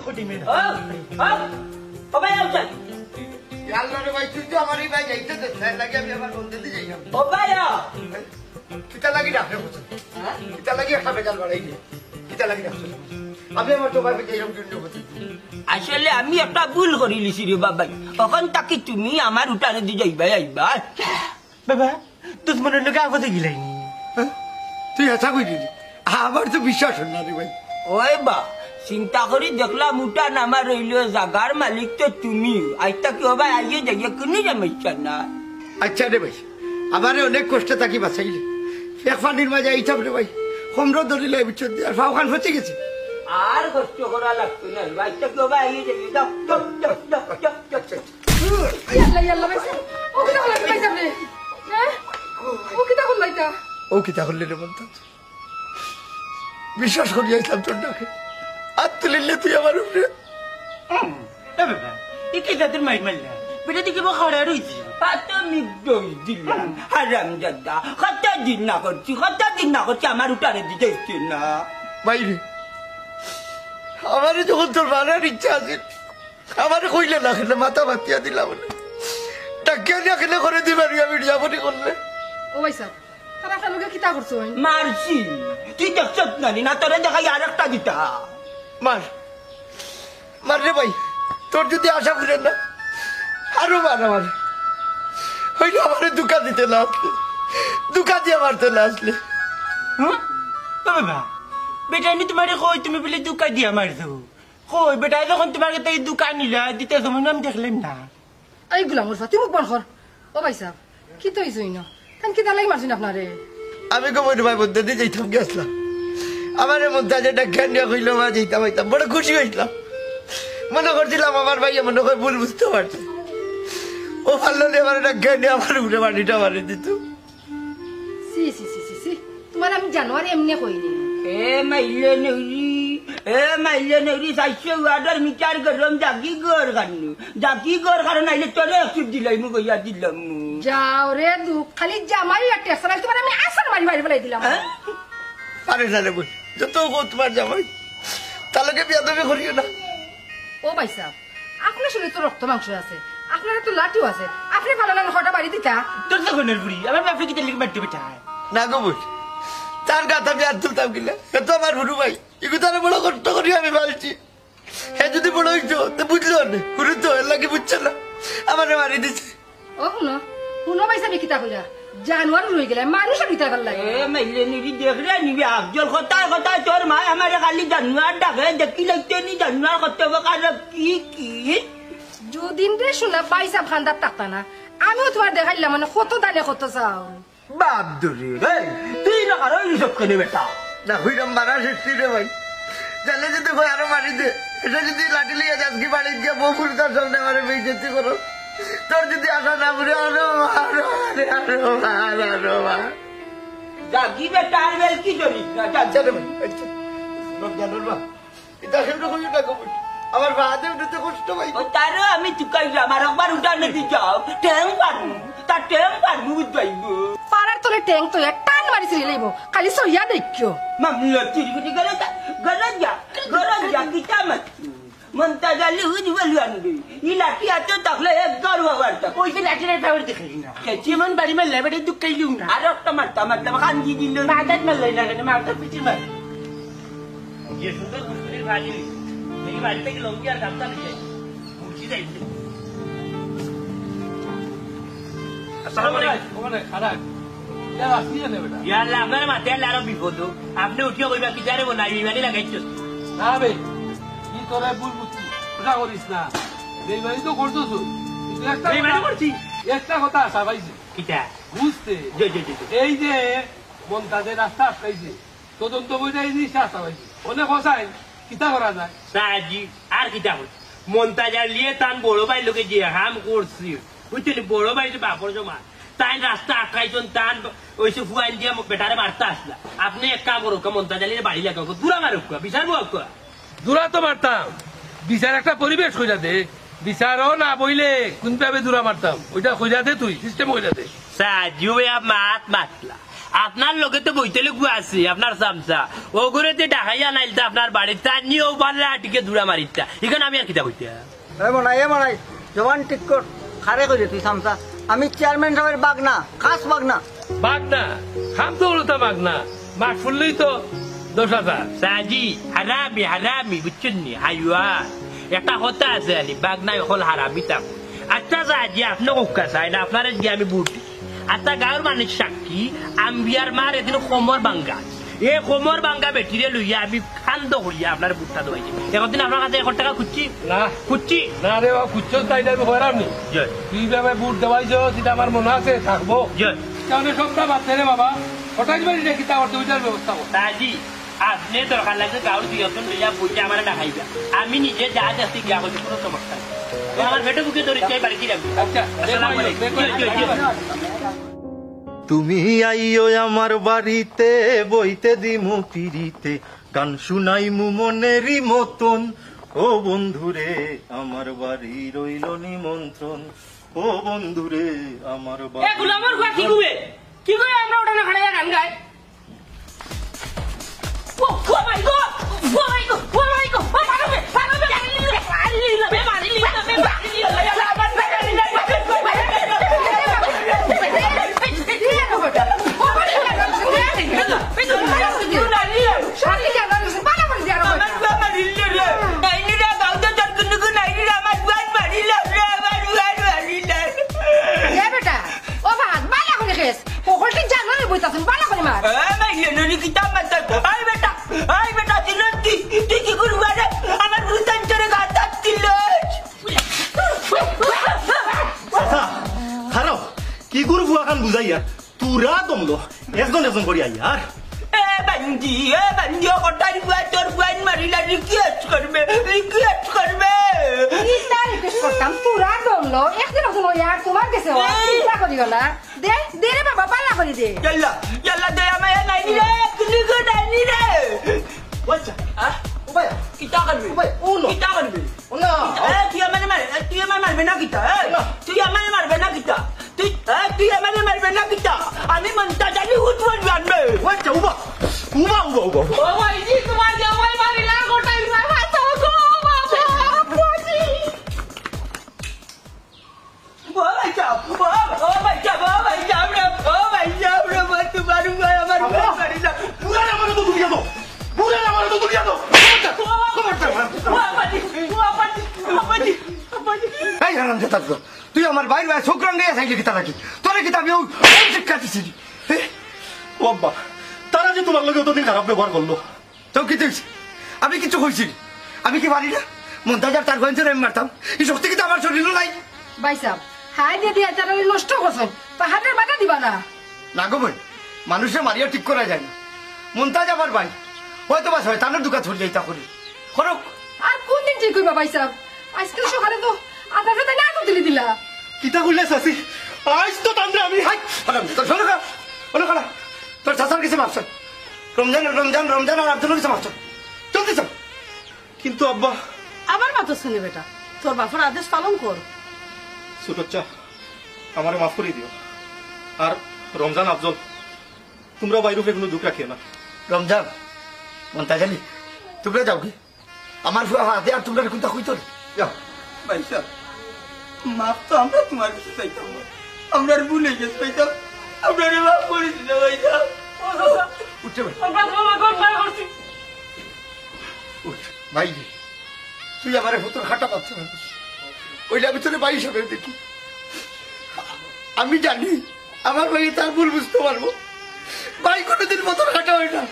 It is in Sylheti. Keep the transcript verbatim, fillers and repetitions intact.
ও, ও, ও ভাই, আও চাই। ইয়াল্লা রে ভাই, তুই তো আমার এই ভাই যাইতে দে, তার লাগি আমি আমার বন্ধুতে যাইলাম। ও ভাই, আও। কিতা লাগি ডাকে বলছো? হ্যাঁ? কিতা লাগি একটা বেজাল বাড়াই দে? কিতা লাগি ডাকছো? আমি আমার তো ভাই যাইলাম জন্য বলছি। আসলে আমি একটা ভুল করিলিছি রে বাবা। তখন তাকে তুমি আমার উঠানে দি যাইবা, আইবা। বাবা, দুশমনের লোকে আপদে গিলাইনি। হ্যাঁ? তুই হাছা কই দিলি? আমার তো বিশ্বাস হয় না রে ভাই। ওই বা, চিন্তা করি দেখলাম উঠান আমার রইল, জাগার মালিক তো তুমি। আইতা কি হবা, আইয়ে যাইয়ে কোনো সমস্যা না। আচ্ছা রে ভাই, আমারে অনেক কষ্ট থাকি বাঁচাইলে। এক পানির মাঝে আইতাম রে ভাই, হোমরো ধরিলে বুঝছো, আর ফাওখান ফচে গেছে। আর কষ্ট করা লাগতো না, আইতা কি হবা, আইয়ে যাইয়ে, যাও, যাও, যাও। ইয়াল্লা, ইয়াল্লা, ভাই সাহেব। ও কিতা করলা, ভাই সাহেব রে? হ্যাঁ? ও কিতা করলা এটা? ও কিতা করলি রে বলতো? বিশ্বাস করি আইসলাম তোর ডাকে। আর তুলিলে তুই আমার উপরে। হুম, এ বাবা, এ কি জাতের মাইর মারলা? বেটা দেখি বউ খাড়া রইছে। প্রাথমিক ডোজ দিলাম, হারামজাদা। কত দিন না করছি, কত দিন না করছি, আমার উঠানে দিতে হচ্ছে না। বাইরে, আমারে যখন তোর মারার ইচ্ছা আছে, আমারে কইলে না, খেলে মাথা বাতিয়া দিলাম না। ডাকিয়া নিয়া খেলে করে দিবার, আমি যাবনি করলে। ও ভাই সাহেব, তারা আপনার লোকে কিতা করছো ভাই? মারছি। তুই দেখছত না নি? না, তোরে দেখাই আর একটা দিতা। মার। মার রে ভাই, তোর যদি আশা পুরে না, আরো মার আমার। হইলে আমারে ধোঁকা দিতে না আসলে, ধোঁকা দিয়া মারতে না আসলে। হুম? ও বাবা, বেটা, আমি তোমারে কই, তুমি বলে ধোঁকা দিয়া মারছো। কই, বেটা, যখন তোমার কাছে এই ধোঁকা নিলা, দিতে সময় আমি দেখলাম না। এই গুলাম ওরফা, তুই মুখ বন্ধ কর। ও ভাই সাহেব, কিতা অইছে না? তান কিতা লাগি মারছইন আপনারে? আমি গো বইন ভাই বন্ধু দিয়ে যাইতাম গেছলাম। আমারে মন্তাজে ডাকিয়া নিয়া কইলো, "মা, যাইতাম, আইতাম।" বড় খুশি হইলাম। মনে করছিলাম আমার ভাইয়ে মনে হয় ভুল বুঝতে পারছে। ও পারলো না, আমারে ডাকিয়া নিয়া আমার উপরে বাড়িটা মারি দিত। ছি, ছি, ছি, ছি, ছি। তোমার আমি জানোয়ার এমনে কইনি। এ মাইলে নেউরি, এ মাইলে নেউরি, চাইরশো ওয়ার্ডর মিটার গরম, জাগি গর কারণ, জাগি গর কারণ আইলে তোরে একটু দিলাই, মু গইয়া দিলাম। যাও রে দুখ, খালি জামাই আর টেক্সা নাই, তোমার আমি আসার মারি মারি ফেলাই দিলাম। হ্যাঁ? আরে না রে বইন, যত হোক তোমার জামাই, তার লগে বেয়াদবি করিও না। ও ভাই সাহেব, আপনার শরীরে তো রক্ত মাংস আছে, আপনার তো লাঠিও আছে, আপনি ভালো না হঠাৎ বাড়ি দিতা। তোর তো ঘনের বুড়ি, আমার বাপরে কিতা লিখে মারতে বেটা? না গো বইন, তার গাত আমি আর তুলতাম কিনা? এ তো আমার হুরু ভাই, এগু তারে বড় কষ্ট করি আমি পালছি। হে যদি বড় হইতো, তো বুঝলো না। হুরু তো এর লাগি বুঝছে না, আমারে মারি দিছে। ও হুনো, হুনো ভাই সাহেব, কিতা কইরা? জানোয়ার রই গেলে মানুষ আর কিতা লাগে? এ মাইলে নিবি, দেখ রে নিবি, আফজল কথায় কথায় তোর মায় আমারে খালি জানোয়ার ডাকে, দেখি লাগতে নি জানোয়ার করতে হবে, কারণ কি কি? দুদিন রে শোনা ভাই সাহেব খান্দার থাকতা না, আমিও তোমার দেখাইলাম মানে কত দানে কত চাও। বাপ দুরি, এই, তুই না কারো এই সব কেনে বেটা? না, হইলাম মারা সৃষ্টি রে ভাই। জানে যদি কয় আরো মারি দে, এটা যদি লাঠি লইয়া যাস কি বাড়িত গিয়া বউ ফুলতার সামনে আমারে বেইজ্জতি করো। তোর যদি আশা না পুরে, আরো মার, আরো মার, আরো মার, আরো মার। যাগি বেটা, আর বেল কি করিস না, যা। আচ্ছা রে ভাই, আচ্ছা। লোক জানোর বা? এটা কেমনে কইও না গো বইন। আমার বাদে উঠতে কষ্ট পাই। ও তারও আমি তুকাইলাম, আর একবার উঠানে দি যাও। ঠ্যাং পারমু, তার ঠ্যাং পারমু উঠাইব। পাড়ার তলে ঠ্যাং তো এক টান মারি ছিঁড়ি লইব। খালি সইয়া দেখিও। মামলা চুরি করে গেলে যা, গেলে যা, গেলে যা, কিতা মারছি? মন্তাজ আলী হুজ বলু আনবি। ই লাঠি আতো থাকলে এক গর হওয়ার তা। ওই যে লাঠির পাওয়ার দেখাই না। কে চিমন বাড়ি মারলে এবারে দুঃখ খাইলিও না। আর একটা মারতাম, মারতাম, কান দিয়ে দিল। মাথাত মারলাই না কেন? মাথাত পিঠে মার। যে সুন্দর ফুসফুসের বাড়ি, এই বাড়ি থেকে লঙ্গি আর গামছা নিয়ে যাই। মুর্শিদ আইছে। আসসালামু আলাইকুম। ওখানে খারাপ। ইয়া, আসি জানে বেটা। ইয়া আল্লাহ, আপনার মাথায় আল্লাহ আরো বিপদ হোক। আপনি উঠিয়া কইবা, "কি জানে বলা, এই বাড়ি লাগাইছো?" না বে, কি তোরা ভুল বুঝছিস? ওটা করিস না। বেইমানি তো করছো তুই। কিন্তু একটা বেইমানি কথা, করছি। একটা কথা আশা পাইছি। কিতা? বুঝতে। জি, জি, জি, জি। এই যে মন্তাজে রাস্তা আটকাইছে, তদন্ত বইটা এই জিনিসটা আশা পাইছি। অনেক হোসাইন, কিতা করা যায়? সাজি, আর কিতা করি? মন্তাজার লিয়ে তান বড় ভাই লোকে যে হাম করছি, বুঝছেন? বড় ভাই যে বাপর জমা, তাই রাস্তা আটকাইছন, তান ওইসে ফুয়াইন দিয়ে বেটারে মারতে আসলা। আপনি এক কাম করুক, মন্তাজার লিয়ে বাড়ি লাগাও, দূরা মারুক, বিচার বউক। দূরা তো মারতাম, বিচার একটা পরিবেশ কইরা দে, বিচারও না বইলে কোন ভাবে দূরা মারতাম, ওইটা কইরা দে তুই, সিস্টেম কইরা দে। সাজিও ভাই, আপ মাত মাতলা। আপনার লগে তো বইতে লিখবো আছে, আপনার চামচা। ওগুরে তে ডাকাইয়া নাইলতা আপনার বাড়িত, তার নিয়ে ও বাল্লা আটিকে দূরা মারিতা। ইখান আমি আর কিতা কইতা? এ মনাই, এ মনাই, জবান ঠিক কর। খারে কইলে তুই চামচা। আমি চেয়ারম্যান সাহেবের বাগনা, খাস বাগনা। বাগনা? খাম তো হলো তা বাগনা। মাস ফুললেই তো দশ হাজার। সাজি, হারামি, হারামি, বুঝছেন নি? হাইওয়ান। একটা কথা আছে আনি, বাগনা এখন হারামি থাকো। আচ্ছা সাজি, আপনি কোক্কা চাই না, আপনারে গিয়া আমি ভোট দিই। আচ্ছা, গাঁওর মানুষ সাক্ষী, আম্বিয়ার মার এদিন কোমর ভাঙ্গা। এ কোমর ভাঙ্গা বেটিরে লইয়া আমি কান্দ করিয়া আপনার ভোটটা দেওয়াইছি। একদিন আপনার কাছে এক টাকা খুঁজছি? না। খুঁজছি? না রে বাবা, খুঁজছো তাই না, আমি কইরাম নি। জয়। তুই যে আমায় ভোট দেওয়াইছো, সেটা আমার মনে আছে, থাকবো। জয়। তাহলে সবটা বাদ দে রে বাবা। হঠাৎ বাড়ি রেখে তা ওর দুইটার ব্যবস্থা কর। তাজি, আপনি দরকার লাগলে গাঁওর দুই একজন লইয়া বইতে আমার ডাকাইবা। আমি নিজে যা দেখতে গিয়া করছি, কোনো সমস্যা নেই। তো আমার পেটে বুকে ধরে চাই বাড়ি গিয়ে রাখবো। আচ্ছা, আসসালামু আলাইকুম। জয়, জয়, জয়। তুমি আইও আমার বাড়িতে, বইতে দিমু পিড়িতে, গান শুনাইমু মনেরই মতন। ও বন্ধুরে, আমার বাড়ি রইল নিমন্ত্রণ। ও বন্ধুরে, আমার এ বাড়ি গুলামর গুয়া কি গুবে? কি গুবে আমরা ওটা না খাড়াইয়া গান গাই? ও, ও মাই গড! ও মাই গড! ও মাই গড! ও মাই গড! এ বেটা, ও ভাগ, বালা করে খেস। হকলটি জানো রে বইতাছুন, বালা করে মার। এ মাইলে ননি কিতা মারতাম? এই বেটা, এই বেটা, তুই ননি, তুই কি করবি রে? আমার গুরু তান তোরে গাত দিল। চাচা, খারাও, কি গুরু বুয়া খান বুঝাইয়া? তুরা দমলো, একজন একজন করি আইয়ার। এ বান্দি, এ বান্দি, ও কটার বুয়া তোর বুয়াইন মারিলা, request করবে, request করবে। কিতা request করতাম, তুরা দমলো, একজন একজন করি আর তোমার গেছে ও, এই। চিন্তা করিও না। দে, দে রে বাবা, পাল্লা করি দে। ইয়াল্লা, ইয়াল্লা, দে আমায়, এ নাইনি রে, কুলুগু নাইনি রে। আচ্ছা, আহ? ও ভাই, কিতা করবি? ও ভাই, ও না। কিতা করবি? ও না। এ, তুই আমারে মার, এ, তুই আমারে মারবে না কিতা, এ? না। তুই আমারে মারবে না কিতা? তুই, এ, তুই আমারে মারবে না কিতা? আমি মন্তাজ আলী উঠবো জানবে। ও আচ্ছা, উবা, উবা, উবা, উবা। ও ভাই, জি, তোমার জামাই মারিলা, গোটাই মারা তো গো, বাবা, বাজি। ও ভাই সাহেব, ও, ও ভাই সাহেব, ও ভাই সাহেব রে, ও ভাই সাহেব রে, মা, তোমার ভাই আমার ভাই মারি না। বুড়ার আমারে তো তুলিয়া দাও, বুড়ার আমারে তো তুলিয়া দাও। খবরদার, খবরদার, খবরদার। ও আপাজি, ও আপাজি, আপাজি, আপাজি। এই হারামজাদা, তুই আমার বাইরে বাইরে চোখ রাঙাইয়া চাইলে কিতা নাকি? তোরে কিতা আমি ওই, ওই শিক্ষা দিছি? এ? ও আব্বা, তারা যে তোমার লগে অতদিন খারাপ ব্যবহার করলো, তো কিতা অইছে? আমি কিচ্ছু কইছি নি? আমি কি পারি না? মন্তাজ আর তার গঞ্জের আমি মারতাম। এই শক্তি কিতা আমার শরীরও নাই? ভাই সাহেব, হায় দিয়া দিয়া তারা নষ্ট করছেন। পাহাড়ের বাধা দিবা না। না গো বইন, মানুষরে মারিয়া ঠিক করা যায় না। মন্তাজ আমার ভাই, হয়তো বা শয়তানের দুকা ধরি যাইতা করি। করুক। আর কোন দিন ঠিক হইবা ভাই সাহেব? আজকে সকালে তো আধা ঘন্টা না তো তুলি দিলা। কিতা কইলে চাচি? আইজ তো তানরে আমি হাই, আরাম, তোর শোনো খা, শোনো খা। তোর চাচার কাছে মাফ চাই। রমজান, রমজান, রমজান আর আব্দুলের কাছে মাফ চাই। জলদি চল। কিন্তু আব্বা। আবার মাতস কেনে বেটা? তোর বাপর আদেশ পালন কর। ছোট চা, আমারে মাফ করি দিও। আর রমজান, আফজল, তোমরা বাইরে উপরে কোনো দুখ রাখিও না। রমজান, মন্তাজ আলী, তোমরা যাও কি? আমার ফুয়া হাতে আর তোমরা কোনটা কইতো না? যাও। ভাই সাহেব, মাফ তো আমরা তোমার কাছে চাইতাম না। আমরা আর ভুলে গেছি ভাই সাহেব। আমরা রে মাফ করে দিও ভাই সাহেব। উঠে ভাই। আমরা তোমার কোন ভুল করছি? উঠ, ভাই রে। তুই আমারে ফুতর খাটা পাচ্ছে না। ওইলে আমি তোরে ভাই হিসাবে দেখি। আমি জানি আমার ভাই তার ভুল বুঝতে পারবো। ভাই কোনোদিন ফুতর খাটা হয় না।